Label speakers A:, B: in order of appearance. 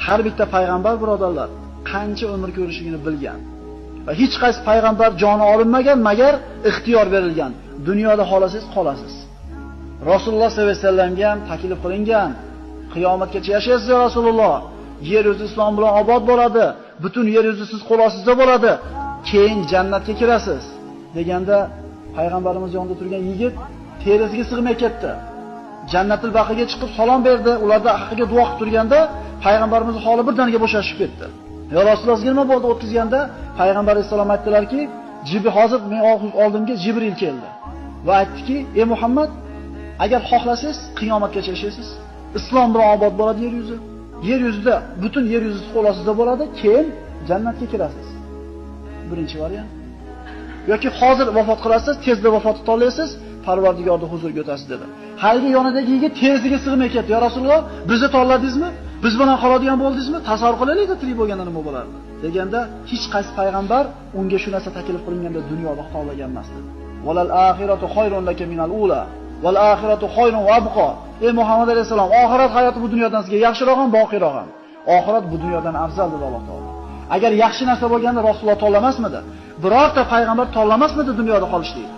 A: Har bitta payg'ambar birodarlar qancha umr ko'rishligini bilgan. Va hech qaysi payg'ambar joni olinmagan, magar ixtiyor berilgan. Dunyoda xolasangiz qolasiz. Rasululloh sollallohu alayhi vasallamga ham taklif qilingan. Qiyomatgacha yashaysiz ya Rasululloh. Yer yuzi islom bilan obod bo'ladi. Butun yer yuzi siz qo'l ostida bo'ladi. Keyin jannatga kirasiz deganda payg'ambarimiz yonida turgan yigit terisiga sig'may ketdi. Jannatul Baqiga chiqib salom berdi. Ularda haqqiga duo qilib turganda payg'ambarimizning holi birdaniga bo'shashib ketdi. Ya Rasululloh nima bo'ldi o'tkazganda payg'ambar alayhisalom aytdilarki, hozir men oldimga Jibril keldi va aytdiki, "Ey Muhammad, agar xohlasangiz qiyomatgacha yashaysiz. Islom bilan obod bo'ladi yer yuzi. Yer yuzida butun yer yuzi qo'l ostida bo'ladi, keyin jannatga kirasiz." Birinchi variant. Yoki hozir vafot qilasiz, tezda vafot tanlaysiz, Parvardigorning huzuriga o'tasiz dedi. Haligi yonidagi yigit terisiga sig'may ketdi. "Ya Rasululloh, bizni tanladingizmi? Biz bilan qoladigan bo'ldingizmi? Tasavvur qilaylik-da, tirik bo'lganda nima bo'lardi?" Deganda hech qaysi payg'ambar unga shu narsa taklif qilinganda dunyoda tanlagan emas dedi. Valal oxiratu khayrun laka minal ula val oxiratu khayrun va abqa. Ey Muhammad alayhisalom, oxirat hayoti bu dunyodan sizga yaxshiroq ham, boqiyroq ham. Oxirat bu dunyodan afzal dedi Alloh taolo. Agar yaxshi narsa bo'lganda Rasululloh tanlamasmidi? Birorta payg'ambar tanlamasmidi dunyoda qolishlikni?